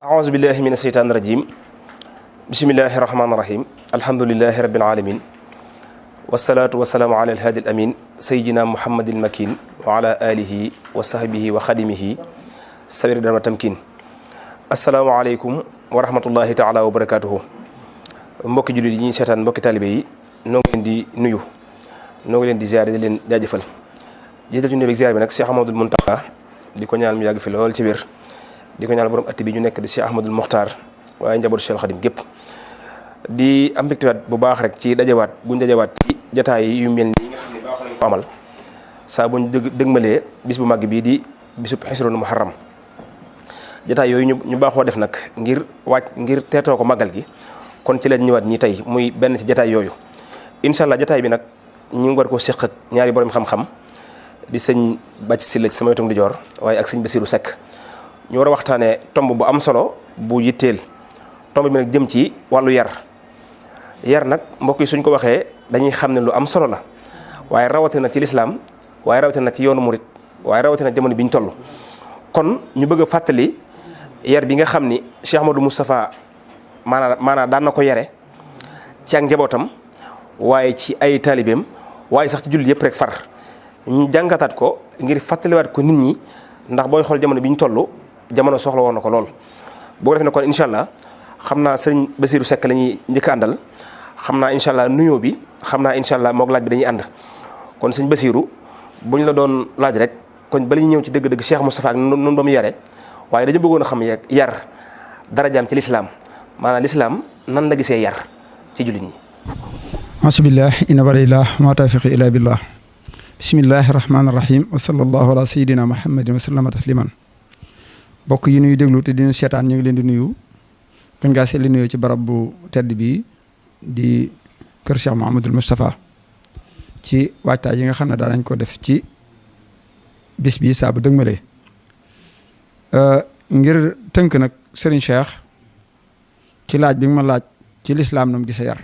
أعوذ بالله من الشيطان الرجيم بسم الله الرحمن الرحيم الحمد لله رب العالمين والصلاة والسلام على الهادي الأمين سيدنا محمد المكين وعلى آله وصحبه وخدمه سبيل دام التمكين السلام عليكم ورحمة الله تعالى وبركاته mbokki jullit yi ñuy seetaan mbokki taalibe yi noo ngi leen di nuyu noo ngi leen di ziar di leen jaajëfal jiital ci nuyu bi ziar bi nag Cheikh Ahmadul Muntaxa di ko ñaan mu yàgg fi lool ci wér di ko ñaan borom atti bi ñu nekk di Cheikh Ahmadul Muxtaar waaye njabootu Cheikh Xadim gépp di am mbégtewaat bu baax rek ci dajawaat ci jataay yu mel nii nga xam ne baax nañ ko amal saa buñ dëgmalee bis bu màgg bii di bisub xisroonu Muharam jataay yooyu ñu baaxoo def nag ngir teetoo ko màggal gi kon ci leen ñëwaat ñi tey muy benn ci jataay yooyu incha allah jataay bi nag ñu ngi war koo séq ak ñaari borom xam-xam di sëñ Bàcc Sylla ci sama wetu di joor waaye ak sëñ Basiru Sekk ñu war a waxtaanee tomb bu am solo bu yitteel tomb bi nag jëm ci wàllu yar nag mbokk yi suñ ko waxee dañuy xam ne lu am solo la waaye rawatina ci lislaam waaye rawatina ci yoonu murit waaye rawatina jamono bi ñu toll kon ñu bëgg a fàttali yar bi nga xam ni Cheikh Muhammadu Mustafaa maanaam daan na ko yare ci ak njabootam waaye ci ay taalibeem waaye sax ci jullit yëpp rek far ñu jàngataat ko ngir fàttaliwaat ko nit ñi ndax booy xool jamono bi ñu toll jamono soxla woon na ko lool. boo ko defee ne kon incha allah xam naa sëriñ Basiru Sekk la ñuy njëkk a àndal xam naa incha allah nuyoo bi xam naa incha allah moog laaj bi dañuy ànd kon sëñ Basiru bu ñu la doon laaj rek kon bala ñu ñëw ci dëgg-dëgg Cheikh Moustapha ak noonu ba mu yare waaye dañu bëggoon a xam yar darajaam ci lislaam maanaam lislaam nan la gisee yar ci jullit ñi. asubillah inna walillah ma tawfiqi illa billah bismillahi rahmaani rahim wa sallallahu ala sayidina muhammadin wa sallama tasliman bokk yi nuy déglu te dinu seetaan ñu ngi leen di nuyu gën ngaa seetli nuyoo ci barab bu tedd bi di kër Cheikh Muhammadul Mustafaa ci waajtaay yi nga xam ne daa nañ ko def ci bis bi saa bu dëgmalee ngir tënk nag Serigne Cheikh ci laaj bi nga ma laaj ci lislaam nu mu gise yar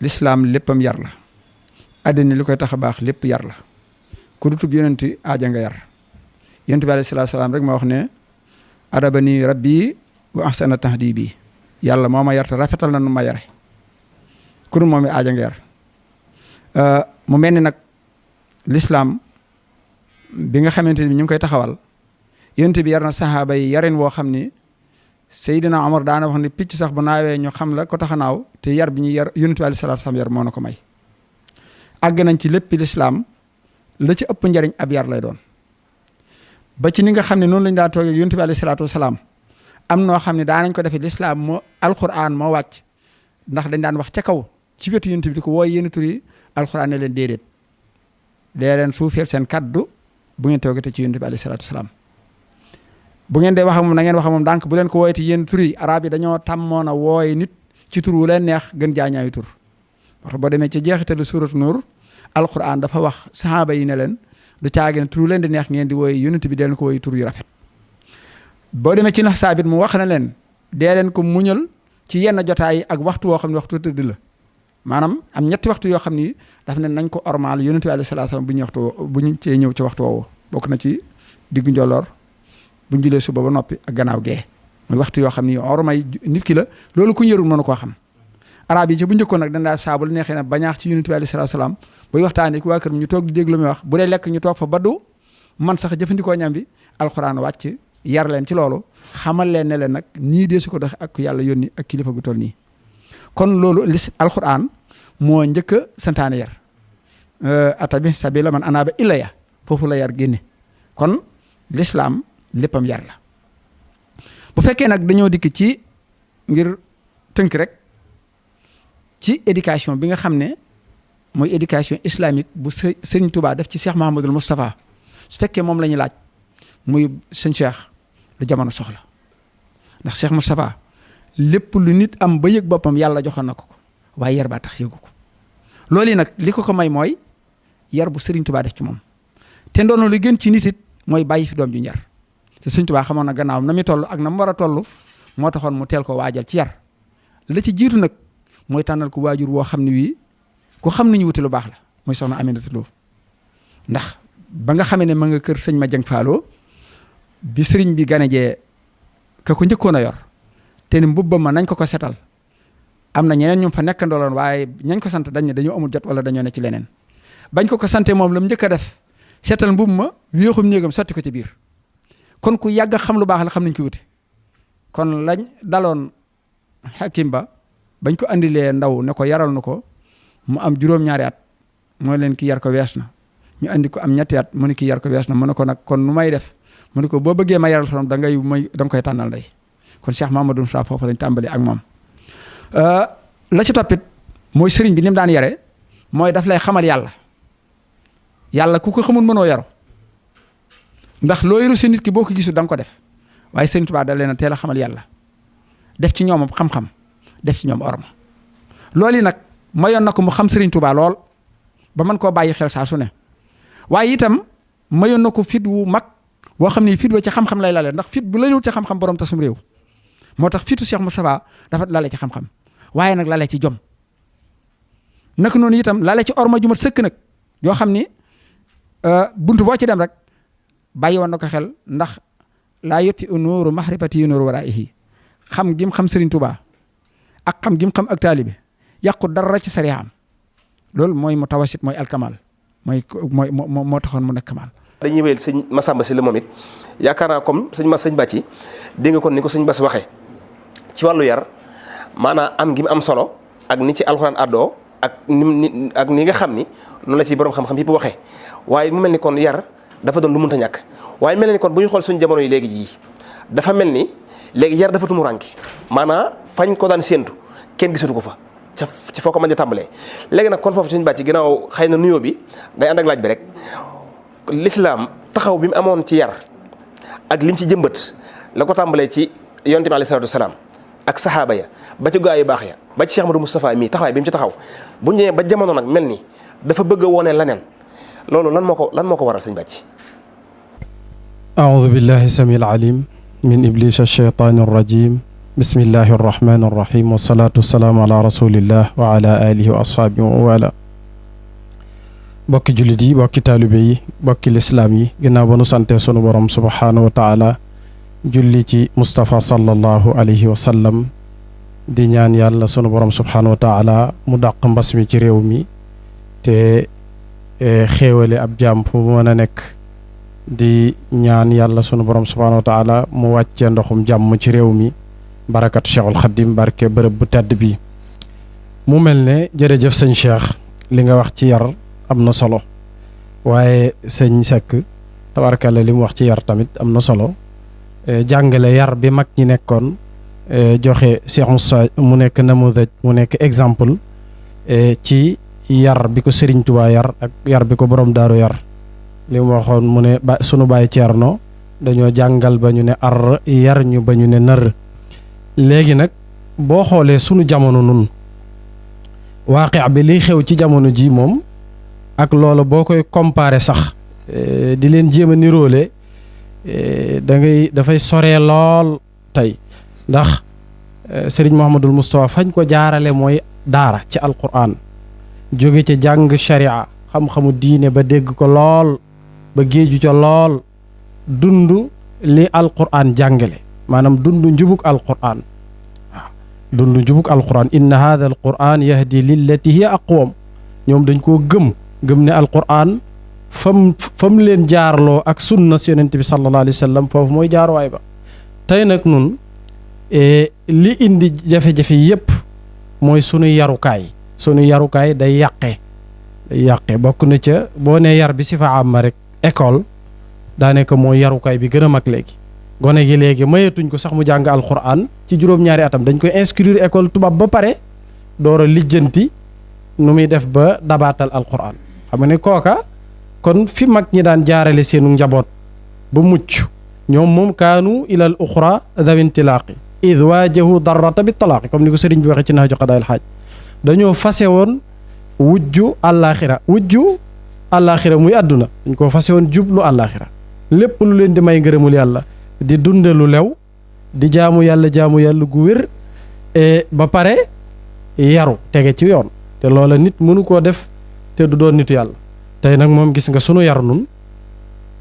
lislaam léppam yar la àddina li koy tax a baax lépp yar la ku dutub yonenti aaja nga yar yonent bi alayhi salaatu salaam rek ma wax ne adabani rabbi wa ahsana tahdibi yàlla moo ma yar te rafetal na nu ma yare ku dul moom aaja nga yar mu mel ni nag lislaam bi nga xamante ni ñu ngi koy taxawal yonent bi yar na saxaaba yi yarin woo xam ni Seydina Omar daana wax ne picc sax bu naawee ñu xam la ko tax a naaw te yar bi ñu yar yonent bi alayhi salaatu salaam yar moo na ko may àgg nañ ci lépp lislaam la ci ëpp njariñ ab yar lay doon ba ci ni nga xam ne noonu lañu daan toogee yonent bi alayhi salaatu wasalaam am noo xam ne daanañ ko defee lislaam moo alquran moo wàcc ndax dañ daan wax ca kaw ci wetu yonent bi di ko wooy yenn tur yi alquran ne leen déedéet dee leen suufeel seen kaddu bu ngeen toogee te ci yonent bi alayhi salaatu wasalaam bu ngeen dee wax ak moom na ngeen wax ak moom donc bu leen ko wooyee te yenn tur yi arab yi dañoo tàmmoon a wooye nit ci tur wu leen neex gën jaañaayu tur wax boo demee ci jeexitalu suuratu Nuur alquran dafa wax sahaaba yi ne leen du caagin tur leen di neex ngeen di wooye yonent bi dee leen ko wooye tur yu rafet boo demee ci nax saabit mu wax na leen dee leen ko muñal ci yenn jotaay yi ak waxtu woo xam ne waxtu tëdd la maanaam am ñetti waxtu yoo xam ni daf ne nañ ko ormal yonent bi alayhi salaatu salaam bu ñu cee ñëw ci waxtu woowu bokk na ci diggu njoloor bu ñu julee suba ba noppi ak gannaaw gee muy waxtu yoo xam ni ormay nit ki la loolu ku ñërul mënu koo xam arab yi ci bu njëkkoon nag dañ daa saabul neexee na bañaax ci yonent bi alayhi salaatu salaam buy waxtaanee ku waa kër ñu toog di dégg lu muy wax bu dee lekk ñu toog fa baddu man sax jëfandikoo ñam bi alxuraan wàcc yar leen ci loolu xamal leen ne leen nag nii dee su ko dox ak ku yàlla yónni ak kilifa gu toll nii kon loolu alxuraan moo njëkk a santaane yar atabi sabila man anaaba ilaya foofu la yar génne kon lislaam léppam yar la bu fekkee nag dañoo dikk ci ngir tënk rek ci éducation bi nga xam ne mooy éducation islamique bu Sëriñ Tuubaa def ci Cheikh Muhammadul Mustafaa su fekkee moom la ñu laaj muy sëñ Cheikh lu jamono soxla ndax Cheikh Mustafaa lépp lu nit am ba yëg boppam yàlla joxoon na ko waaye yar baa tax yëgu ko loolu yi nag li ko may mooy yar bu Sëriñ Tuubaa def ci moom te ndoonu lu gën ci nit it mooy bàyyi fi doom ju ñar te Sëriñ Tuubaa xamoon na gannaawam na muy toll ak na mu war a toll moo taxoon mu teel ko waajal ci yar la ci jiitu nag mooy tànnal ko waajur woo xam ne wii ku xam nañu wuti lu baax la muy soxna Aminata Lo ndax ba nga xamee ne ma nga kër sëñ ma jëng faaloo bi sëriñ bi ganejee ka ko njëkkoon a yor te ni mbubbam ma nañ ko setal am na ñeneen ñu fa nekkandooloon waaye ñañ ko sant dañ ne dañoo amul jot wala dañoo ne ci leneen bañ ko sante moom la mu njëkk a def seetal mbubb ma wéexum néegam sotti ko ci biir kon ku yàgg xam lu baax la xam nañ ko wute kon lañ daloon Hakim ba bañ ko andilee ndaw ne ko yaral nu ko mu am juróom-ñaari at moo leen ki yar ko wees na ñu andi ko am ñetti at mu ne ki yar ko wees na mu ne ko nag kon nu may def mu ne ko boo bëggee ma yaral da nga koy tànnal ndey kon Cheikh Muhammadu Mustafaa foofu lañ tàmbali ak moom la ci toppit mooy sëriñ bi ni mu daan yare mooy daf lay xamal yàlla ku ko xamul mënoo yaru ndax loo yaru si nit ki boo ko gisul da nga ko def waaye sëriñ Tuubaa da leen a teel a xamal yàlla def ci ñoom xam-xam def ci ñoom orma loolu yi nag mayoon na ko mu xam sëriñ Tuubaa lool ba mën koo bàyyi xel saa su ne waaye itam mayoon na ko fit wu mag boo xam ni fit wa ci xam-xam lay lale ndax fit bu la ñëw ci xam-xam borom tasum réew moo tax fitu Cheikh Moustapha dafa lale ci xam-xam waaye nag lale ci jom naka noonu itam lale ci orma ju mat sëkk nag yoo xam ni buntu boo ci dem rek bàyyi woon na ko xel ndax laa yotti nuuru mahrifati nuuru waraihi xam gim xam Serigne Touba ak xam gim xam ak taalibe yàqu dara ci sariyaam loolu mooy mu tawasit mooy alkamal moo taxoon mu nekk kamal. dañuy wéyal sëñ Massamba Sylla moom it yaakaar naa comme sëñ Bàcci dégg nga kon ni ko sëñ Bass waxee ci wàllu yar maanaam am gi mu am solo ak ni ci alxuraan àddoo ak ni nga xam ni noonu la ci borom xam-xam yëpp waxee waaye mu mel ni kon yar dafa doon lu mënta ñàkk waaye mel ni kon bu ñu xool suñu jamono yi léegi jii dafa mel ni léegi yar dafa tumurànke maanaam fañ ko daan séentu kenn gisatu ko fa ci foo ko mën a tàmbalee léegi nag kon foofu suñu bàcc ginnaaw xëy na nuyoo bi day ànd ak laaj bi rek lislaam taxaw bi mu amoon ci yar ak lim ci jëmbat la ko tàmbalee ci yonent bi alayhi salaatu wasalaam ak saxaaba ya ba ci gaa yu baax ya ba ci Cheikh Muhammadu Mustafaa mii taxawaay bi mu ci taxaw bu ñëwee ba jamono nag mel ni dafa bëgg a wone leneen loolu lan moo ko waral sëñ bàcc. aoudu billahi samiil alim min iblis ash-shaytaani ar-rajim bismillahi arrahmani arrahim wasalaatu wasalaamu ala rasulillah wa ala alihi wa ashaabihi wa wala bokki jullit yi bokki taalibe yi bokki lislaam yi ginnaaw ba nu sante sunu borom subhaanahu wa taala julli ci Mustafa sallallahu alayhi wa sallam di ñaan yàlla sunu borom subhaanahu wa taala mu dàq mbas mi ci réew mi te xéewale ab jaam fu mu mën a nekk di ñaan yàlla sunu borom subhaanahu wa taala mu wàccee ndoxum jàmm ci réew mi barakatu Cheikhul Xadim barke bërëb bu tedd bi mu mel ne jërëjëf sëñ Cheikh li nga wax ci yar am na solo waaye sëñ Seck tabarkalla li mu wax ci yar tamit am na solo jàngale yar bi mag ñi nekkoon joxe Cheikh Moussa mu nekk namudaj mu nekk exemple ci yar bi ko Serigne Touba yar ak yar bi ko borom daaru yar li mu waxoon mu ne sunu bàyyi Ceerno dañoo jàngal ba ñu ne ar yar ñu ba ñu ne nër léegi nag boo xoolee sunu jamono nun waaqi bi liy xew ci jamono ji moom ak loola boo koy comparer sax di leen jéem a niroole dafay soree lool tey ndax Sëriñ Muhammadul Mustafaa fañ ko jaarale mooy daara ci alquran jóge ca jàng sharia xam-xamu diine ba dégg ko lool ba géeju ca lool dund li alquran jàngale maanaam dund njubug alquran waaw dund njubug alquran inna hadha alquran yahdi lillati hiya aqwam ñoom dañ koo gëm ne alquran fam leen jaarloo ak sunna si yonent bi sallallahu alayhi wa sallam foofu mooy jaaruwaay ba tey nag nun li indi jafe-jafe yépp mooy sunu yarukaay day yàqe bokk na ca boo ne yar bi si fa am ma rek école daanaka mooy yarukaay bi gën a mag léegi gone gi léegi mayetuñ ko sax mu jàng alquran ci juróom-ñaari atam dañ koy inscrire école tubaab ba pare door a lijjanti nu muy def ba dabaatal alquran xam nga ne kooka kon fi mag ñi daan jaarale seenu njaboot ba mucc ñoom moom kaanu ilal uxra dawintilaaqi id waajahu darrata bi talaaqi comme ni ko sëriñ bi waxee ci Nahju Qadaa'il Haaj dañoo fase woon wujju àllaaxira muy àdduna dañ koo fase woon jublu àllaaxira lépp lu leen di may ngërëmul yàlla di dunde lu lew di jaamu yàlla gu wér ba pare yaru tege ci yoon te loola nit mënu koo def te du doon nitu yàlla tey nag moom gis nga sunu yar nun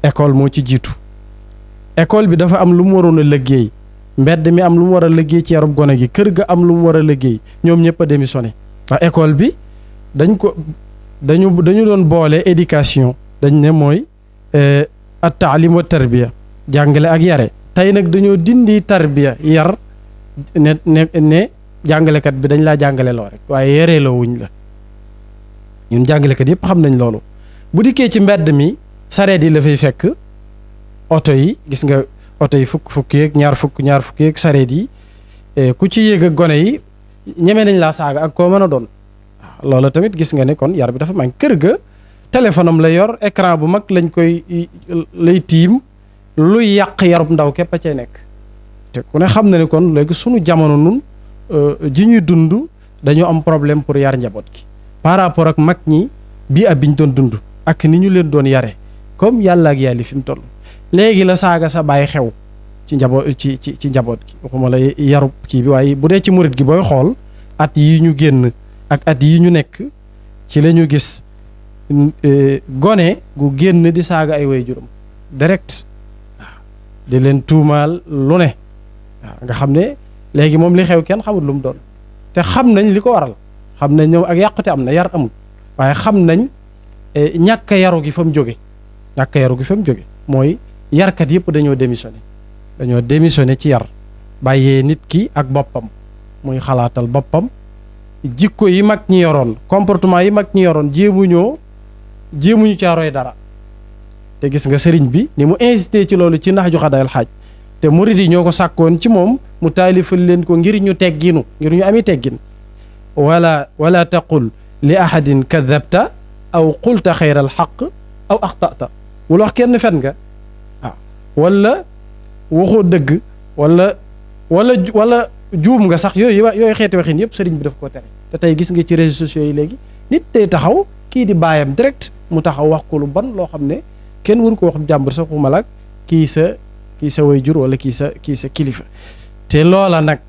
école moo ci jiitu école bi dafa am lu mu waroon a liggéey mbedd mi am lu mu war a liggéey ci yarub gone gi, kër ga am lu mu war a liggéey, ñoom ñëpp a démissionné. ndax école bi dañu doon boole éducation, dañ ne mooy at taalim wa tarbiya, jàngale ak yare. tey nag dañoo dindi tarbiya yar ne jàngalekat bi dañ laa jàngale loo rek waaye yaree loo wuñ la. ñun jàngalekat yëpp xam nañ loolu. bu dikkee ci mbedd mi sareet yi la fay fekk, oto yi gis nga oto yi fukk yeeg ñaar fukk yeeg sareet yi, ku ci yéeg ak gone yi ñeme nañ laa saaga ak koo mën a doon. loola tamit gis nga ne kon yar bi dafa mag. kër ga téléphone am la yor, écran bu mag lay tiim, luy yàq yarub ndaw képp a cay nekk. te ku ne xam na ne kon léegi sunu jamono nun ji ñuy dund dañoo am problème pour yar njaboot gi par rapport ak mag ñi bii ab bi ñu doon dund ak ni ñu leen doon yare comme yàlla ak yàlli fi mu toll. léegi la saaga sa bàyyi xew ci njaboot ci njaboot gi, waxuma la yarub kii bi, waaye bu dee ci murit gi booy xool at yi ñu génn ak at yi ñu nekk ci la ñu gis gone gu génn di saaga ay waajuram direct, waaw di leen tuumaal lu ne. waaw nga xam ne léegi moom li xew kenn xamul lu mu doon, te xam nañ li ko waral, xam nañ ñëw ak yàqute am na, yar amul, waaye xam nañ ñàkk a yaru gi fa mu jóge. ñàkk a yaru gi fa mu jóge mooy yarkat yëpp dañoo démissionné ci yar, bàyyee nit ki ak boppam, muy xalaatal boppam. jikko yi mag ñi yoroon, comportement yi mag ñi yoroon jéemuñu caa roy dara. te gis nga sëriñ bi ni mu insisté ci loolu ci nax ju xadaayal xaaj, te murid yi ñoo ko sàkkoon ci moom mu taalifal leen ko ngir ñu tegginu, ngir ñu ami teggin. wala taqul li ahadin kadabta aw qulta xayral xaq aw axtata, wala wax kenn fen nga, waaw wala waxoo dëgg wala juum nga sax, yooyu xeeti waxin yëpp sëriñ bi daf ko tere. te tey gis nga ci réseaux sociaux yi léegi nit day taxaw kii di baayam direct mu taxaw wax ko lu ban loo xam ne kenn waru ko wax jàmbur sax ku malak kii sa waajur wala kii sa kilifa. te loola nag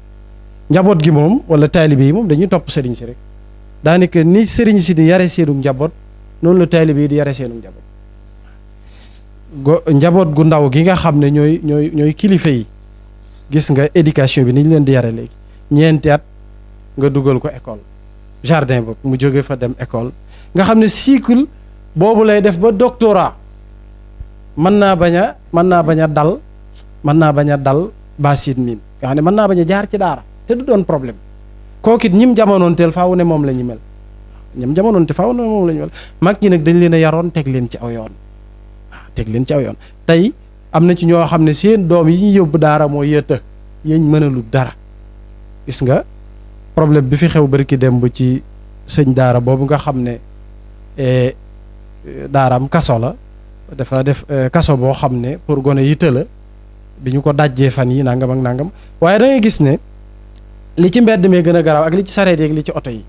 njaboot gi moom wala taalibe yi moom dañuy topp sëriñ si rek, daanaka ni sëriñ si di yare seenu njaboot noonu la taalibe yi di yare seenu njaboot. njaboot gu ndaw gi nga xam ne ñooy kilifa yi, gis nga éducation bi ni ñu leen di yare léegi, ñeenti at nga dugal ko école jardin boog mu jóge fa dem école, nga xam ne cycle boobu lay def ba doctorat. mën naa bañ a dal basit miim, nga xam ne mën naa bañ a jaar ci daara te du doon problème. kookit ñim jamonoonteel faaw ne moom la ñu mel, mag ñi nag dañ leen a yaroon teg leen ci aw yoon, tey am na ci ñoo xam ne seen doom yi ñu yóbbu daara moo yëtta yéen mënalu dara. gis nga problème bi fi xew barki dem bu ci sëñ daara boobu nga xam ne daaraam kaso la, dafa def kaso boo xam ne pour gone yitte la, bi ñu ko dajjee fan yi nangam ak nangam. waaye da ngay gis ne li ci mbedd mee gën a garaaw ak li ci sareet yi ak li ci oto yi,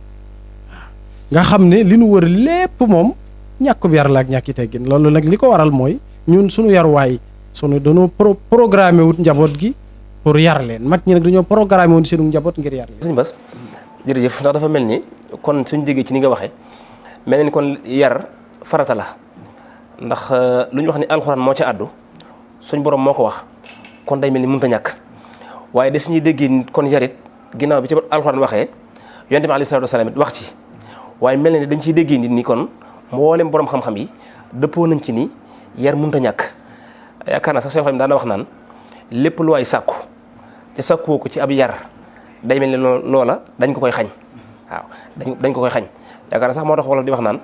nga xam ne li nu wër lépp moom ñàkkub yar la ak ñàkki teggin. loolu nag li ko waral mooy ñun suñu yaruwaay dañoo programmé wut njaboot gi pour yar leen. mag ñi nag dañoo programmé woon seenu njaboot ngir yar leen. sëñ Bass jërëjëf, ndax dafa mel ni kon suñ déggee ci ni nga waxee mel ni kon yar farata la, ndax lu ñu wax ni alxuraan moo ca àddu, suñ borom moo ko wax, kon day mel ni mënut a ñàkk. waaye des ñuy déggee kon yarit ginnaaw bi ci alxuraan waxee yonent bi alayhi salaatu wasalaam it wax ci, waaye mel na ni dañ ciy déggee nit ni kon mboolem borom xam-xam yi dëppoo nañ ci ni yar mënut a ñàkk. yaakaar naa sax soo xam daana wax naan lépp lu waay sàkku te sàkkuwoo ko ci ab yar day mel ni loola dañ ko koy xañ. waaw dañ ko koy xañ. yaakaar naa sax moo tax wolof di wax naan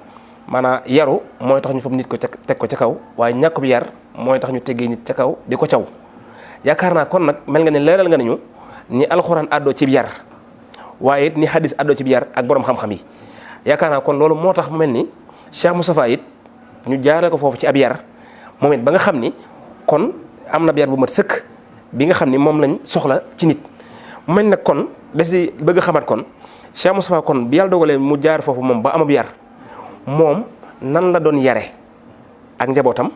maanaam yaru mooy tax ñu fab nit ko teg ko ca kaw, waaye ñàkk bi yar mooy tax ñu teggee nit ca kaw di ko caw. yaakaar naa kon nag mel nga ne leeral nga nañu ni alxuraan àddoo ci yar, waaye it ni hadis àddoo ci yar ak borom xam-xam yi. yaakaar naa kon loolu moo tax mu mel ni Cheikh Moustapha it ñu jaaree ko foofu ci ab yar moom it ba nga xam ni kon am na yar bu mat sëkk bi nga xam ni moom lañ soxla ci nit. mu mel nag kon des di bëgg a xamaat kon Cheikh Moustapha kon bi yàlla dogalee mu jaar foofu moom ba amab yar moom nan la doon yare ak njabootam,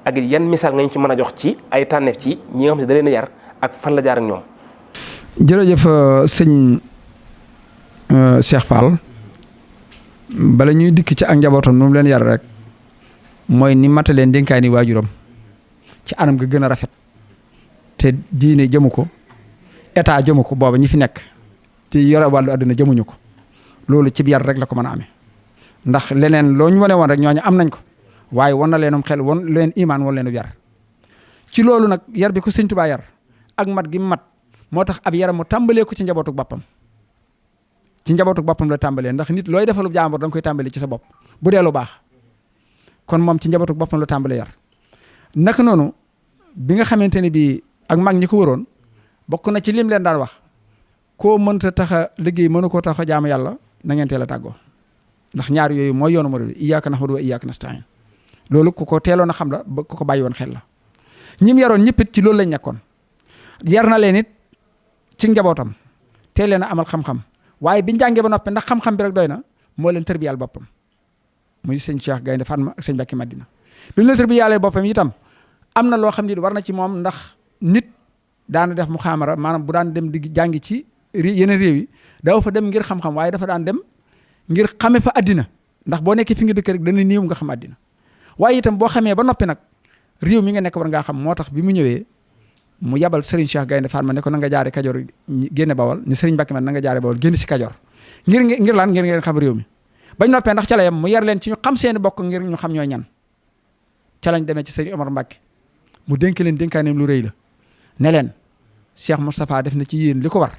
ak yan misaal nga ñu ci mën a jox ci ay tànneef ci ñi nga xam ne da leen a yar ak fan la jaar ak ñoom. jërëjëf sëñ Cheikh Fall, bala ñuy dikk ci ak njabootam nu mu leen yar rek mooy ni mata leen dénkaani waajuram ci anam ga gën a rafet te diine jëmu ko état jëmu ko booba ñi fi nekk te yore wàllu àdduna jëmuñu ko loolu ci yar rek la ko mën a amee ndax leneen loo ñu wane woon rek ñooñu am nañ ko waaye wan na leenum xel wan leen imaan wan leenu yar ci loolu nag yar bi ko Sëñ Tuubaa yar ak mat gi mat moo tax ab yaram mu tàmbalee ko ci njabootuk boppam ci njabootuk boppam la tàmbalee ndax nit looy defalu jàmbur da nga koy tàmbalee ci sa bopp bu dee lu baax kon moom ci njabootuk boppam la tàmbalee yar naka noonu bi nga xamante ne bii ak mag ñi ko waroon bokk na ci lim leen daan wax koo mënta tax a liggéey mënu koo tax a jaamu yàlla na ngeen teel a tàggoo ndax ñaar yooyu mooy yoonu murid iyyaaka na'budu wa iyyaaka nasta'iin loolu ku ko teeloon a xam la ba ku ko bàyyi woon xel la ñim yaroon ñëpp it ci loolu lañ nekkoon yar na leen it ci njabootam teel leen a amal xam-xam waaye biñ jàngee ba noppi ndax xam-xam bi rek doy na moo leen tërbiyal boppam muy sëñ Cheikh Gaynde Fatma ak sëñ Mbàkke Madina bi mu leen tërbiyaalee boppam itam am na loo xam ni war na ci moom ndax nit daana def mu xaamara maanaam bu daan dem di jàngi ci yeneen réew yi dafa fa dem ngir xam-xam waaye dafa daan dem ngir xame fa addina ndax boo nekkee fi nga dëkk rek dana néew nga xam addina waaye itam boo xamee ba noppi nag réew mi nga nekk war ngaa xam moo tax bi mu ñëwee mu yabal Serigne Cheikh Gaynde Fatma ne ko na nga jaare Kajoor génne Bawol ni Serigne Mbàkke man na nga jaare Bawol génn si Kajoor ngir lan ngir ngeen xam réew mi bañ noppee ndax ca la yem mu yar leen ci ñu xam seeni bokk ngir ñu xam ñooy ñan ca lañ demee ci Serigne Omar Mbàkke mu dénk leen dénkaaneem lu rëy la ne leen Cheikh Moustapha def na ci yéen li ko war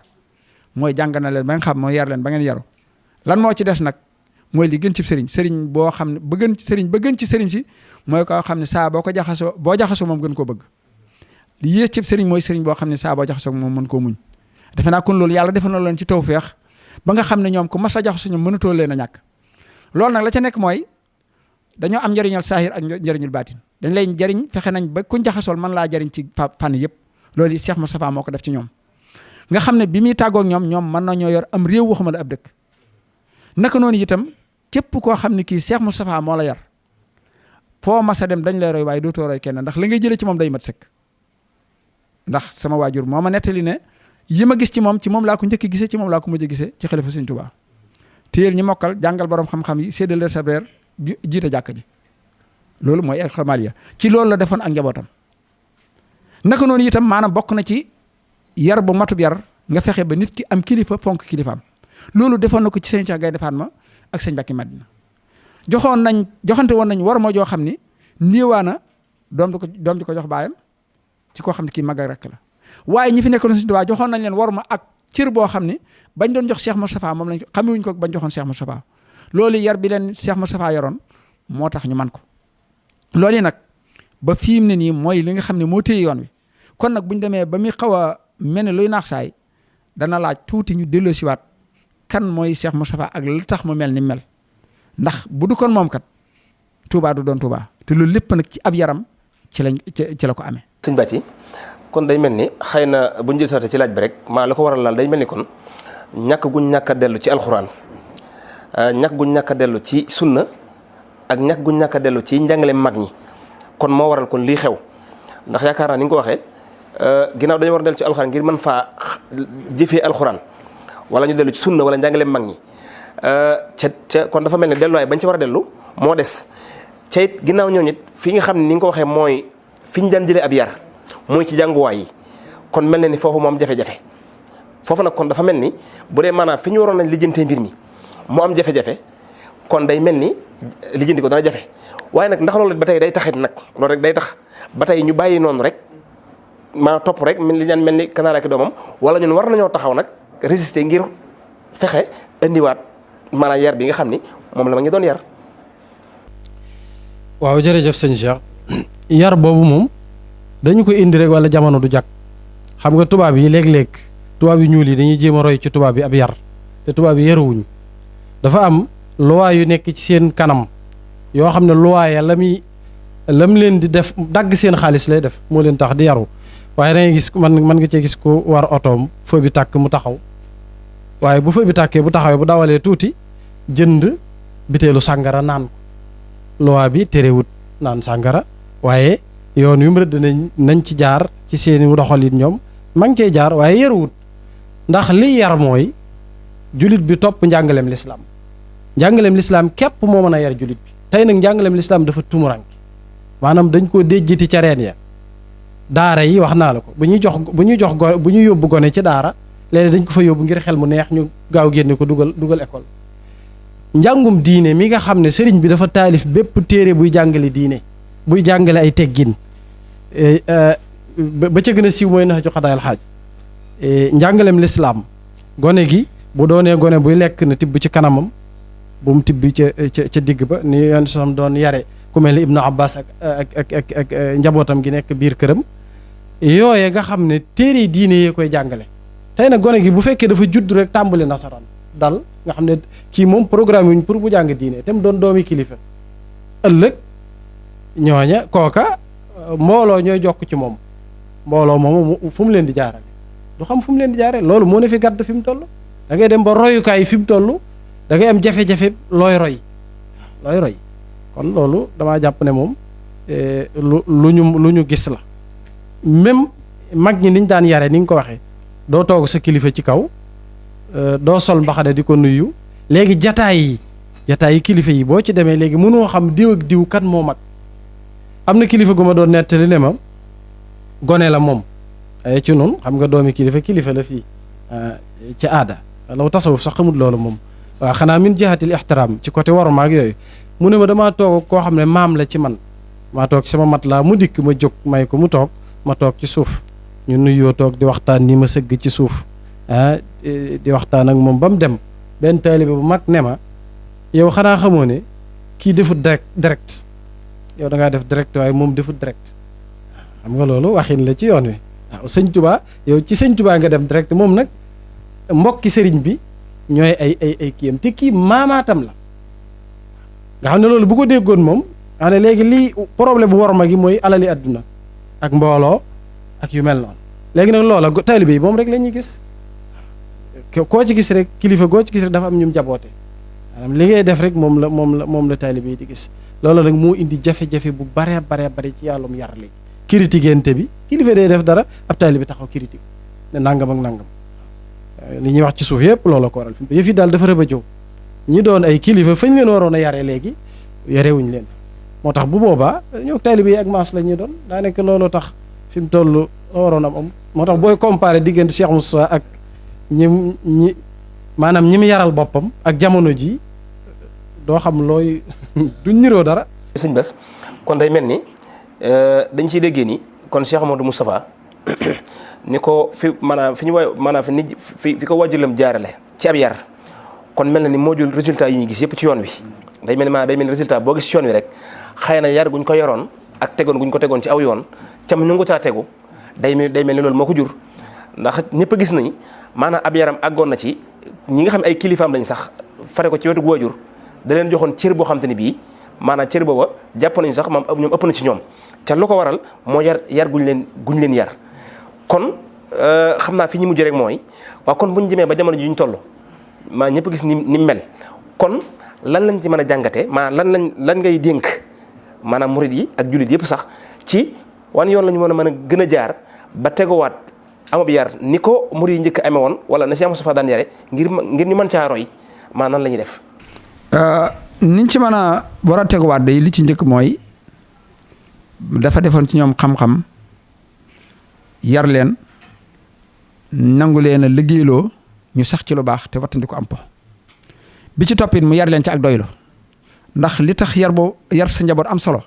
mooy jàng na leen ba nga xam mooy yar leen ba ngeen yaru lan moo ci des nag mooy li gën ci sëriñ boo xam ne ba gën ci sëriñ si mooy koo xam ne saa boo ko jaxasoo boo jaxasoo moom gën koo bëgg li yées ci sëriñ mooy sëriñ boo xam ne saa boo jaxasoo moom mën koo muñ defe naa kon loolu yàlla defal na leen ci tawfeex ba nga xam ne ñoom ku mas a jaxasoo ñoom mënatoo leen a ñàkk loolu nag la ca nekk mooy dañoo am njëriñal saahir ak njëriñul baatin dañ lay jëriñ fexe nañ ba kuñ jaxasool mën laa jëriñ ci fànn yëpp loolu yi Cheikh Moustapha moo ko def ci ñoom nga xam ne bi muy tàggoog ñoom mën nañoo yor am réew waxuma la ab dëkk naka noonu itam képp koo xam ne kii Cheikh Moustapha moo la yar foo mas a dem dañ lay roy waaye dootoo roy kenn ndax la ngay jëlee ci moom day mat sëkk ndax sama waajur moo ma nettali ne yi ma gis ci moom laa ko njëkk gisee ci moom laa ko mujj gisee ci xalifa Sëriñ Tuubaa téyel ñi mokkal jàngal borom xam-xam yi séddal leen sa reer jiite jàkka ji loolu mooy alxamaliya ci loolu la defoon ak njabootam naka noonu itam maanaam bokk na ci yar bu matub yar nga fexe ba nit ki am kilifa fonk kilifaam loolu defoon na ko ci sëñ Cheikh Gaynde Fatma ak sëñ Mbàkke Madina joxante woon nañ war ma joo xam ni niiwaana doom di ko jox baayam ci koo xam ne kii mag ak rek la waaye ñi fi nekkoon Sëñ Tuubaa joxoon nañ leen war ma ak cër boo xam ni bañ doon jox Cheikh Moustapha moom lañ xamewuñ ko bañ joxoon Cheikh Moustapha loolu yar bi leen Cheikh Moustapha yoroon moo tax ñu man ko loolu yi nag ba fi mu ne nii mooy li nga xam ne moo téye yoon wi kon nag buñ demee ba muy xaw a mel ne luy naax saay dana laaj tuuti ñu delloosiwaat kan mooy Cheikh Moustapha ak li tax mu mel ni mel ndax bu du kon moom kat Touba du doon Touba te loolu lépp nag ci ab yaram ci la ko amee. sëñ Bàcci kon day mel ni xëy na bu ñu jël saate ci laaj bi rek maa la ko waral laal day mel ni kon ñàkk guñ ñàkk a dellu ci alxuraan ñàkk guñ ñàkk a dellu ci sunna ak ñàkk guñ ñàkk a dellu ci njàngale mag ñi kon moo waral kon lii xew ndax yaakaar naa ni nga ko waxee ginnaaw dañu war a dellu ci alxuraan ngir mën faa jëfee alxuraan wala ñu dellu ci sunna wala njàngale mag ñi kon dafa mel ni delluwaay bañ ci war a dellu moo des ca it ginnaaw ñoo nit fi nga xam ne ni nga ko waxee mooy fi ñu daan jëlee ab yar mooy ci jànguwaay yi kon mel na ni foofu moom jafe-jafe foofu nag kon dafa mel ni bu dee maanaam fi ñu waroon nañ lijjantee mbir mi mu am jafe-jafe kon day mel ni lijjanti ko dana jafe waaye nag ndax loolu ba tey day taxit nag loolu rek day tax ba tey ñu bàyyi noonu rek maanaam topp rek li ñaan mel ni kanaara ak doomam wala ñun war nañoo taxaw nag résister ngir fexe indiwaat maanaam yar bi nga xam ni moom la ma ngi doon yar. waaw jërëjëf sëñ Cheikh yar boobu moom dañu ko indi rek wala jamono du jàkk xam nga tubaab yi léeg-léeg tubaab yu ñuul yi dañuy jéem a roy ci tubaab yi ab yar te tubaab yi yaruwuñ dafa am loi yu nekk ci seen kanam yoo xam ne loi ya lam leen di def dagg seen xaalis lay def moo leen tax di yaru waaye da ngay gis mën nga cee gis ko war otoom feu bi tàkk mu taxaw waaye bu feu bi tàkkee bu taxawee bu dawalee tuuti jënd biteelu sàngara naan ko loi bi terewut naan sàngara waaye yoon yu mu rëdd nañ ci jaar ci seeni doxalin ñoom ma ngi cee jaar waaye yaruwut ndax li yar mooy julit bi topp njàngaleem lislaam képp moo mën a yar julit bi tey nag njàngaleem lislaam dafa tumuranke maanaam dañ koo déjjiti ca reen ya daara yi wax naa la ko bu ñuy jox bu ñuy yóbbu gone ci daara léeg-léeg dañ ko fa yóbbu ngir xel mu neex ñu gaaw génne ko dugal école. njàngum diine mi nga xam ne sëriñ bi dafa taalif bépp téere buy jàngale diine buy jàngale ay teggin ba ca gën a siiw mooy nax ju xadaayal xaaj njàngalem lislaam gone gi bu doonee gone buy lekk na tibb ci kanamam bu mu tibb ca digg ba ni yoon sam doon yare ku mel ni Ibnu Abbas ak njabootam gi nekk biir këram yooye nga xam ne téere diine yee koy jàngale. tey nag gone gi bu fekkee dafa judd rek tàmbali nasaraan dal nga xam ne kii moom programme yuñ pour bu jàng diine te mu doon doomi kilifa ëllëg ñooña kooka mbooloo ñooy jokk ci moom mbooloo moom fu mu leen di jaarale du xam fu mu leen di jaarale loolu moo ne fi gàdd fi mu toll da ngay dem ba royukaay fi mu toll da ngay am jafe-jafe looy roy kon loolu damaa jàpp ne moom lu ñu gis la même mag ñi niñ daan yare ni nga ko waxee doo toog sa kilifa ci kaw doo sol mbaxane di ko nuyu léegi jataay yi kilifa yi boo ci demee léegi mënoo xam diw ak diw kan moo mag am na kilifa gu ma doon nettali ne ma gone la moom ay ci noonu xam nga doomi kilifa la fii ci aada law tasawuf sax xamul loolu moom waaw xanaa min jihatil ixtiraam ci côté waruma ak yooyu mu ne ma damaa toog koo xam ne maam la ci man maa toog ci sama mat laa mu dikk ma jóg may ko mu toog ma toog ci suuf ñu nuyoo toog di waxtaan ni ma sëgg ci suuf di waxtaan ak moom ba mu dem benn taalibe bu mag ne ma yow xanaa xamoo ne kii defut direct yow da ngaa def direct waaye moom defut direct xam nga loolu waxin la ci yoon wi waaw sëñ Tuubaa yow ci sëñ Tuubaa nga dem direct moom nag mbokki sëriñ bi ñooy ay kiyam te kii maamaatam la nga xam ne loolu bu ko déggoon moom xam ne léegi lii problème bu worma gi mooy alali àdduna ak mbooloo ak yu mel noonu léegi nag loola taalibe yi moom rek la ñuy gis koo ci gis rek kilifa goo ci gis rek dafa am ñum jaboote maanaam li ngay def rek moom la taalibe yi di gis loolu nag moo indi jafe-jafe bu bare ci yàllum yar léegi critiquente bi kilifa day def dara ab taalibe taxaw critique ne nangam ak nangam li ñuy wax ci suuf yëpp loolu ko waral fi yëf yi daal dafa rëb a jow ñi doon ay kilifa fañ leen waroon a yare léegi yarewuñ leen fa moo tax bu boobaa ñoo taalibe yi ak maas la ñuy doon daa nekk loolu tax fi mu toll la waroon am moo tax booy comparé diggante Cheikh Moussa ak ñi maanaam ñi mu yaral boppam ak jamono ji doo xam looy duñ niroo dara. sëñ Bass kon day mel ni dañ ciy déggee ni kon Cheikh Muhammadu Mustafaa ni ko fi maanaam fi ñu waay maanaam fi ko waajuram jaarale ci ab yar kon mel na ni moo jël résultat yi ñuy gis yëpp ci yoon wi day mel ni résultat boo gis ci yoon wi rek xëy na yar guñ ko yoroon ak tegoon guñ ko tegoon ci aw yoon cam ñu ngi caa tegu day mel ni loolu moo ko jur ndax ñëpp a gis nañu maanaam ab yaram àggoon na ci ñi nga xam ne ay kilifaam lañ sax fare ko ci wetu waajur da leen joxoon cër boo xam te ne bii maanaam cër booba jàpp nañu sax moom ñoom ëpp na ci ñoom ca lu ko waral moo yar guñ leen yar kon xam naa fi ñu mujj rek mooy waaw kon bu ñu demee ba jamono ji ñu toll maa ñëpp gis ni mel kon lan lañ ci mën a jàngatee maanaam lan ngay dénk maanaam murid yi ak jullit yëpp sax ci wan yoon la ñu mën a gën a jaar ba teguwaat amab yar ni ko murid yi njëkk amee woon wala na Cheikh Moustapha daan yare ngir ñu mën caa roy maanaam nan la ñuy def. niñ ci mën a war a teguwaat day li ci njëkk mooy dafa defoon ci ñoom xam-xam yar leen nangu leen a liggéeyloo ñu sax ci lu baax te wattandi ko am po bi ci toppit mu yar leen ci ak doylu ndax li tax yar sa njaboot am solo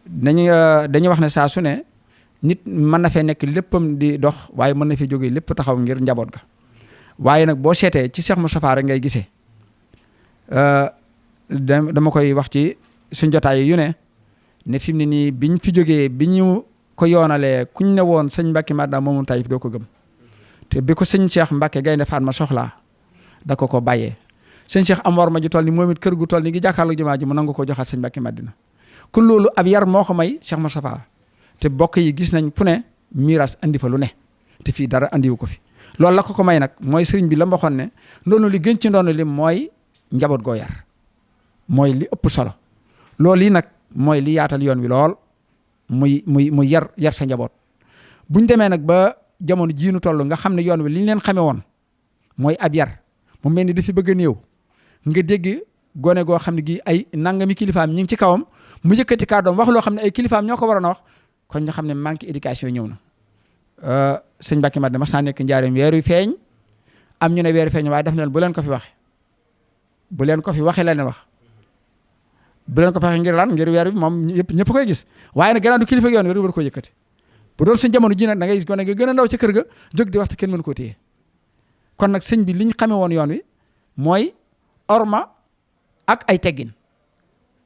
dañuy wax ne saa su ne nit mën na fee nekk léppam di dox waaye mën na fi jógee lépp taxaw ngir njaboot ga waaye nag boo seetee ci Cheikh Moustapha rek ngay gisee dama koy wax ci suñ jotaay yu ne fi mu ne nii biñ fi jógee bi ñu ko yoonalee kuñ ne woon sëñ Mbacke Madina moomu Taïf doo ko gëm te bi ko sëñ Cheikh Mbacke Gaynde Fatma soxlaa da ko bàyyee sëñ Cheikh am war ma ju toll ni moom it kër gu toll ni gi jàkkaarloo jumaa ji mu nangu ko joxaat sëñ Mbacke Madina kon loolu ab yar moo ko may Cheikh Moustapha te bokk yi gis nañ fu ne miiras andi fa lu ne te fii dara andiwu ko fi loolu la ko may nag mooy sëriñ bi la ma waxoon ne ndoonu li gën ci ndoonu li mooy njaboot goo yar mooy li ëpp solo loolu yi nag mooy li yaatal yoon wi lool muy yar sa njaboot buñ demee nag ba jamono jiinu toll nga xam ne yoon wi li ñu leen xamee woon mooy ab yar mu mel ni dafi bëgg a néew nga dégg gone goo xam ne gi ay nangami kilifaam ñi ngi ci kawam mu yëkkati kàddoom wax loo xam ne ay kilifaam ñoo ko waroon a wax kon ñu xam ne manque éducation ñëw na. sëñ Mbàkke Madina mas naa nekk njaareem weer wi feeñ am ñu ne weer wi feeñ waaye daf ne leen bu leen ko fi waxe bu leen ko fi waxe la leen wax bu leen ko fi waxe ngir lan ngir weer bi moom ñëpp koy gis waaye nag gannaaw du kilifa yoon wi war koo yëkkati bu doon suñ jamono ji nag da ngay gis gone nga gën a ndaw ca kër ga jóg di waxtu kenn mënu koo téye kon nag sëñ bi li ñu xamee woon yoon wi mooy orma ak ay teggin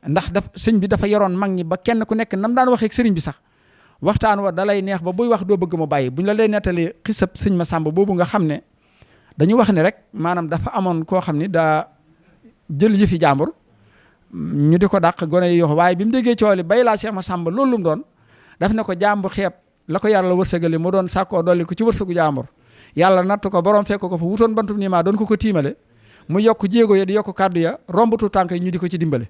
ndax sëñ bi dafa yoroon mag ñi ba kenn ku nekk nam daan waxee ak sëriñ bi sax waxtaan wa dalay neex ba buy wax doo bëgg mu bàyyi buñ la lay nettali xisab sëñ Masamba boobu nga xam ne dañu wax ne rek maanaam dafa amoon koo xam ni daa jël yëfi jàmbur ñu di ko dàq gone yi yoo waaye bi mu déggee cooli bay laa Cheikh Masamba loolu lu mu doon daf ne ko jàmbu xeeb la ko yàlla wërsëgali mu doon sàkkoo dolli ko ci wërsëgu jàmbur yàlla natt ko borom fekk ko fa wutoon bantum nii maa doon ko tiimale mu yokk jéego ya di yokk kàddu ya rombatu tànk yi ñu di ko ci dimbale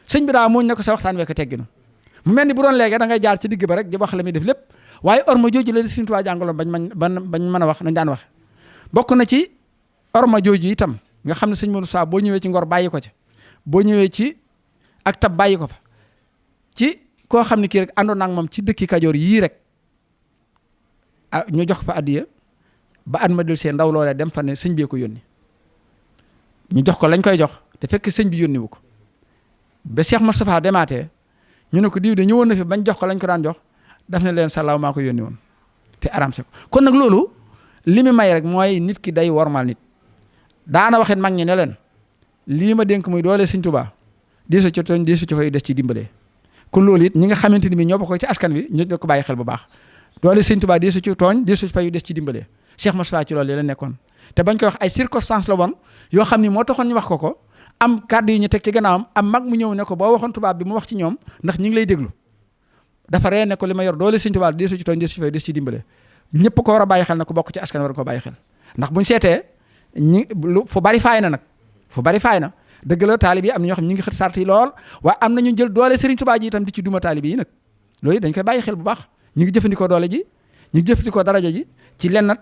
sëñ bi daa muñ ne ko sa waxtaan wekk tegginu mu mel ni bu doon léegi da ngay jaar ci digg ba rek di wax la muy def lépp waaye orma jooju la Sëriñ Tuubaa jàngaloon bañ mën a wax nañ daan wax bokk na ci orma jooju itam nga xam ne sëñ Modou Sa boo ñëwee ci ngor bàyyi ko ca boo ñëwee ci ak tab bàyyi ko fa ci koo xam ne kii rek àndoon ak moom ci dëkki Kajoor yii rek ah ñu jox fa addiya ba at ma del seen ndaw loolee dem fa ne sëñ bee ko yónni ñu jox ko lañ koy jox te fekk sëñ bi yónni wu ko ba Cheikh Moustapha demaatee ñu ne ko diw de ñëwoon na fi bañ jox ko lañ ko daan jox daf ne leen salaaw maa ko yónni woon te aramse ko kon nag loolu li mu may rek mooy nit ki day wormal nit daana waxit mag ñi ne leen lii ma dénk muy doole Sëñ Tuubaa diisu ci tooñ diisu ci fay des ci dimbalee kon loolu it ñi nga xamante ni bi ñoo bokk ci askan wi ñu ko bàyyi xel bu baax doole Sëñ Tuubaa diisu ci tooñ diisu ci fay des ci dimbalee Cheikh Moustapha ci loolu yi la nekkoon te bañ koy wax ay circonstances la woon yoo xam ni moo taxoon ñu wax ko am kàddu yi ñu teg ci gannaawam am mag mu ñëw ne ko boo waxoon tubaab bi mu wax ci ñoom ndax ñi ngi lay déglu dafa ree ne ko li ma yor doole Sëñ Tuubaa diisu ci tooñ diisu ci fay des ci dimbale ñëpp ko war a bàyyi xel na ko bokk ci askan war ko bàyyi xel ndax buñ seetee fu bari faay na nag fu bari faay na dëgg la taalib yi am na ñoo xam ñi ngi xët sart yi lool waaye am na ñu jël doole Sëriñ Tuubaa ji itam di ci duma taalib yi nag loolu dañ koy bàyyi xel bu baax ñu ngi jëfandikoo doole ji ñu ngi jëfandikoo daraja ji ci lenn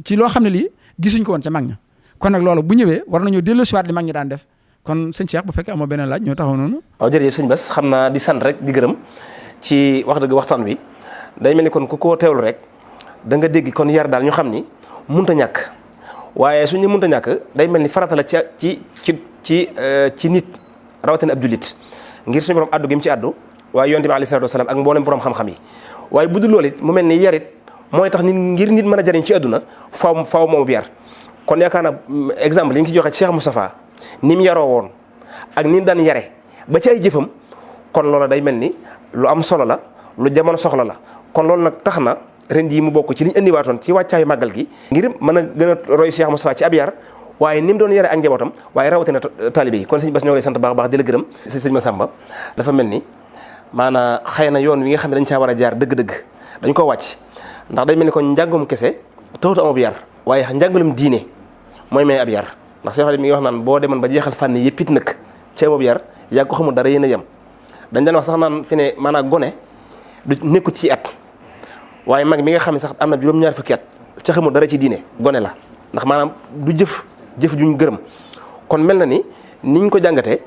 ci loo xam ne lii gisuñ ko woon ca mag ña kon nag loolu bu ñëwee war nañoo dellu siwaat li mag ñi daan def kon sëñ Cheikh bu fekkee amoo beneen laaj ñoo taxaw noonu. waaw jërëjëf sëñ Bass xam naa di sant rek di gërëm ci wax dëgg waxtaan wi day mel ni kon ku ko teewlu rek da nga dégg kon yar daal ñu xam ni munta ñàkk waaye suñu munta ñàkk day mel ni farata la ci nit rawatina ab jullit ngir suñu borom addu gi mu ci addu waaye yonent bi alayhi salaatu wasalaam ak mboolem borom xam-xam yi waaye bu dul loolu it mu mel ni yarit mooy tax nit ngir nit mën a jariñ ci àdduna faaw moomu yar kon yaakaar naa exemple yi ngi ci joxe ci Cheikh Moustapha ni mu yaroo woon ak ni mu daan yare ba ci ay jëfam kon loola day mel ni lu am solo la lu jamono soxla la kon loolu nag tax na ren yi mu bokk ci li ñu indiwaatoon ci wàccaayu màggal gi ngir mën a gën a roy Cheikh Moustapha ci ab yar waaye ni mu doon yare ak njabootam waaye rawatina taalibe yi kon sëñ Bass ñoo ngi lay sant baax baax di la gërëm sëñ Massamba dafa mel ni maanaam xëy na yoon wi nga xam ne dañ caa war a jaar dëgg-dëgg dañ ko wàcc ndax day mel ni kon njàngum kese taxut am ab yar waaye njàngalum diine mooy may ab yar ndax Cheikh mi ngi wax naan boo demoon ba jeexal fànn yëpp it nag ci ab yar yaa ko xamul dara yéen a yem dañ daan wax sax naan fi ne maanaam gone du nekkut ci at waaye mag mi nga xam ne sax am na juróom-ñaar fukki at ca xamul dara ci diine gone la ndax maanaam du jëf juñ gërëm kon mel na ni niñ ko jàngatee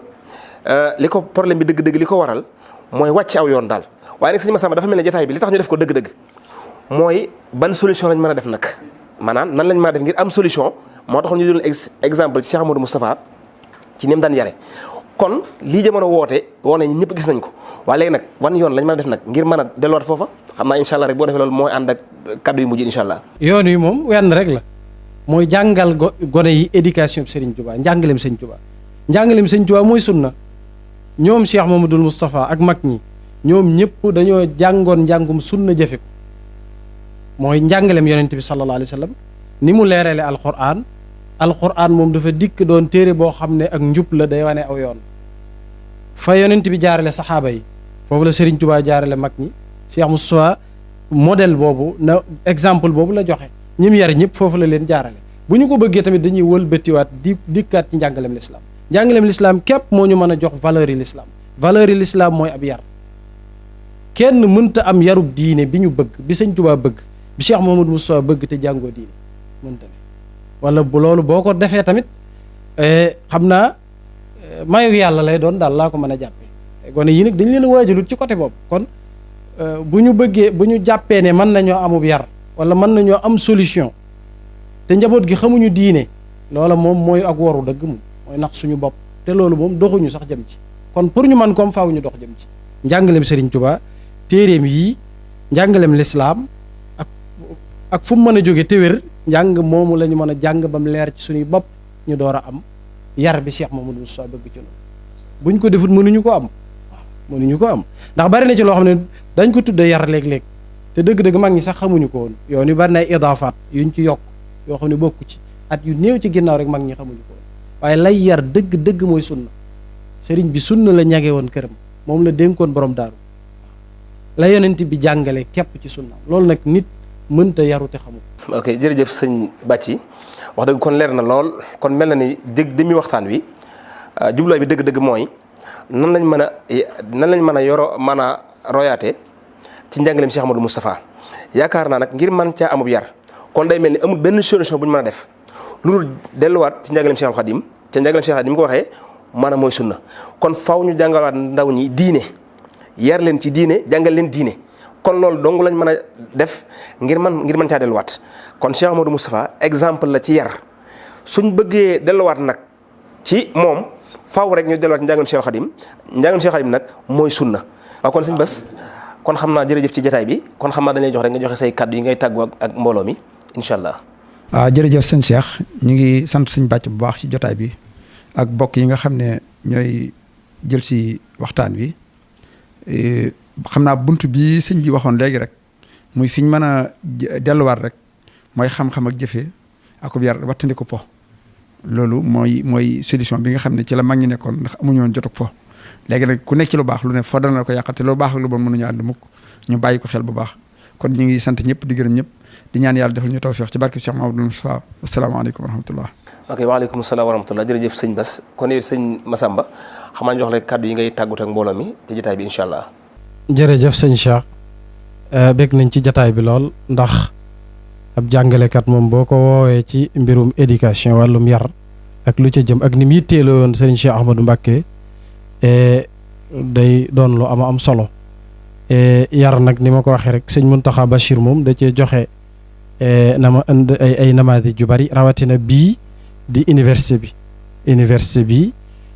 li ko problème bi dëgg-dëgg li ko waral mooy wàcc aw yoon daal waaye nag sëñ Massamba dafa mel ne jotaay bi li tax ñu def ko dëgg-dëgg mooy ban solution lañ mën a def nag maanaam nan lañ mën a def ngir am solution moo tax ñu jël exemple ci Cheikh Muhammadu Mustafaa ci ni mu daan yare kon lii jamono woone ñun ñëpp gis nañ ko waaye léegi nag wan yoon lañ mën a def nag ngir mën a delluwaat foofa xam naa incha allah rek boo defee loolu mooy ànd ak kaddu yu mujj incha allah. yoon wi moom wenn rek la mooy jàngal gone yi éducation bi Serigne Touba njàngaleem Serigne Touba njàngaleem Serigne Touba mooy sunna ñoom Cheikh Muhammadul Mustafaa ak mag ñi ñoom ñëpp dañoo jàngoon njàngum sunna jëfe ko mooy njàngaleem yonent bi sallallahu alayhi wa sallam ni mu leerale alquran moom dafa dikk doon téere boo xam ne ak njub la day wane aw yoon fa yonent bi jaarale saxaaba yi foofu la Serigne Touba jaarale mag ñi Cheikh Moustapha modèle boobu na exemple boobu la joxe ñim yar ñëpp foofu la leen jaarale bu ñu ko bëggee tamit dañuy wëlbatiwaat dikkaat ci njàngaleem lislaam njàngaleem lislaam képp moo ñu mën a jox valeur yi lislaam valeur yi lislaam mooy ab yar kenn mënta am yarub diine bi ñu bëgg bi Sëñ Touba bëgg bi Cheikh Mouhamadou Moustapha bëgg te jàngoo diine mënta ne wala bu loolu boo ko defee tamit xam naa mayu yàlla lay doon daal laa ko mën a jàppee gone yi nag dañ leen a waajalut ci côté boobu kon bu ñu bëggee bu ñu jàppee ne mën nañoo amub yar wala mën nañoo am solution te njaboot gi xamuñu diine loola moom mooy ak waru dëgg moom mooy nax suñu bopp te loolu moom doxuñu sax jëm ci kon pour ñu mën koom faaw ñu dox jëm ci njàngaleem Serigne Touba téeréem yii njàngaleem lislaam ak fu mu mën a jóge te wér njàng moomu la ñu mën a jàng ba mu leer ci suñuy bopp ñu door a am yar bi Cheikh Muhammadu Mustafaa bëgg ci loolu buñ ko defut mënuñu ko am mënuñu ko am ndax bari na ci loo xam ne dañ ko tudde yar léeg-léeg te dëgg-dëgg mag ñi sax xamuñu ko woon yoon yu bari na ay idaafaat yuñ ci yokk yoo xam ne bokku ci at yu néew ci ginnaaw rek mag ñi xamuñu ko woon waaye lay yar dëgg-dëgg mooy sunna sëriñ bi sunna la ñage woon këram moom la dénkoon borom daaru la yonent bi jàngale képp ci sunna loolu nag nit mënta yaru te xamul. ok jërëjëf sëñ Bàcci wax dëgg kon leer na lool kon mel na ni demi waxtaan wi jubluwaay bi dëgg-dëgg mooy nan lañ mën a yoro mën a royaate ci njàngaleem Cheikh Muhammadu Mustafaa yaakaar naa nag ngir mën caa amub yar kon day mel ni amul benn solution bu ñu mën a def lu dul delluwaat ci njàngaleem Cheikh Khadim ca njàngaleem Cheikh Khadim ni mu ko waxee maanaam mooy sunna kon faw ñu jàngalaat ndaw ñi diine yar leen ci diine jàngal leen diine kon loolu dong lañ mën a def ngir mën caa delluwaat kon Cheikh Muhammadu Mustafaa exemple la ci yar suñ bëggee delluwaat nag ci moom faaw rek ñu delluwaat njàngaleem Cheikh Khadim njàngaleem Cheikh Khadim nag mooy sunna waaw kon sëñ Bass kon xam naa jërëjëf ci jotaay bi kon xam naa dañuy jox rek nga joxe say kàddu yi ngay tàggu ak mbooloo mi incha allah. waaw jërëjëf sëñ Cheikh ñu ngi sant sëñ Bàcc bu baax ci jotaay bi ak bokk yi nga xam ne ñooy jël si waxtaan wi xam naa bunt bi sëñ bi waxoon léegi rek muy fi ñu mën a delluwaat rek mooy xam-xam ak jëfe akub yar wattandiku po loolu mooy solution bi nga xam ne ci la mag ñi nekkoon ndax amuñu woon jotug fo léegi nag ku nekk ci lu baax lu ne foo dana la ko yàqate lu baax ak lu bon mënuñu ànd mukk ñu bàyyi ko xel bu baax kon ñu ngi sant ñëpp di gërëm ñëpp di ñaan yàlla defal ñu tawfiq ci barke Cheikh Muhammadu Mustafaa asalaamaaleykum wa rahmatullah. ok waaleykum salaam wa rahmatullah jërëjëf sëñ Bass kon yow sëñ Massamba xam naa jox la kàddu yi ngay tàggut ak mbooloo mi ci jotaay bi incha allah. jërëjëf sëñ Cheikh bég nañ ci jotaay bi lool ndax ab jàngalekat moom boo ko woowee ci mbirum éducation wàllum yar ak lu ca jëm ak ni mu yitteeloo woon sëriñ Cheikh Ahmadou Mbacké day doon lu am solo yar nag ni ma ko waxee rek sëñ Muntaxa Bachir moom da cee joxe ay namaadi ju bari rawatina bii di université bi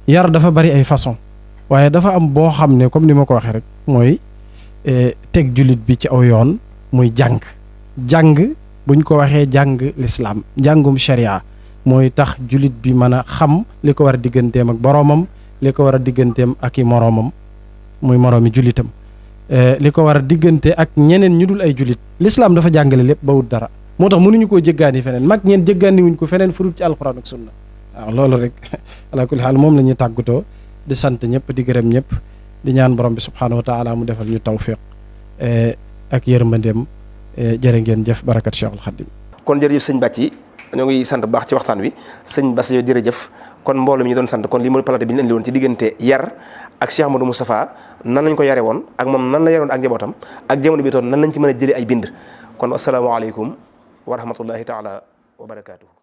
yar dafa bari ay façon waaye dafa am boo xam ne comme ni ma ko waxee rek mooy teg jullit bi ci aw yoon muy jàng buñ ko waxee jàng lislaam njàngum sharia mooy tax jullit bi mën a xam li ko war a digganteem ak boroomam li ko war a digganteem ak i moroomam muy moroomi jullitam li ko war a diggante ak ñeneen ñu dul ay jullit lislaam dafa jàngale lépp ba wut dara moo tax mënuñu koo jéggaani feneen mag ñeen jéggaani wuñ ko feneen furut ci alxuraan ak sunna waaw loolu rek ala kulli xaal moom la ñuy tàggatoo di sant ñëpp di gërëm ñëpp di ñaan borom bi subhaanahu wa taala mu defal ñu tawfiq ak yërmandeem jërë ngeen jëf barakat Cheikhul Khadim. kon jërëjëf sëñ Bàcci ñoo ngi sant bu baax ci waxtaan wi sëñ Bass yow jërëjëf kon mbooloo mi ñu doon sant kon li mooy plateau bi ñu indi woon ci diggante yar ak Cheikh Muhammadu Mustafaa nan lañ ko yare woon ak moom nan la yare woon ak njabootam ak jamono bi toon nan lañ ci mën a jëlee ay bind kon asalaamaaleykum wa rahmatullahi taala wa barakaatuhu.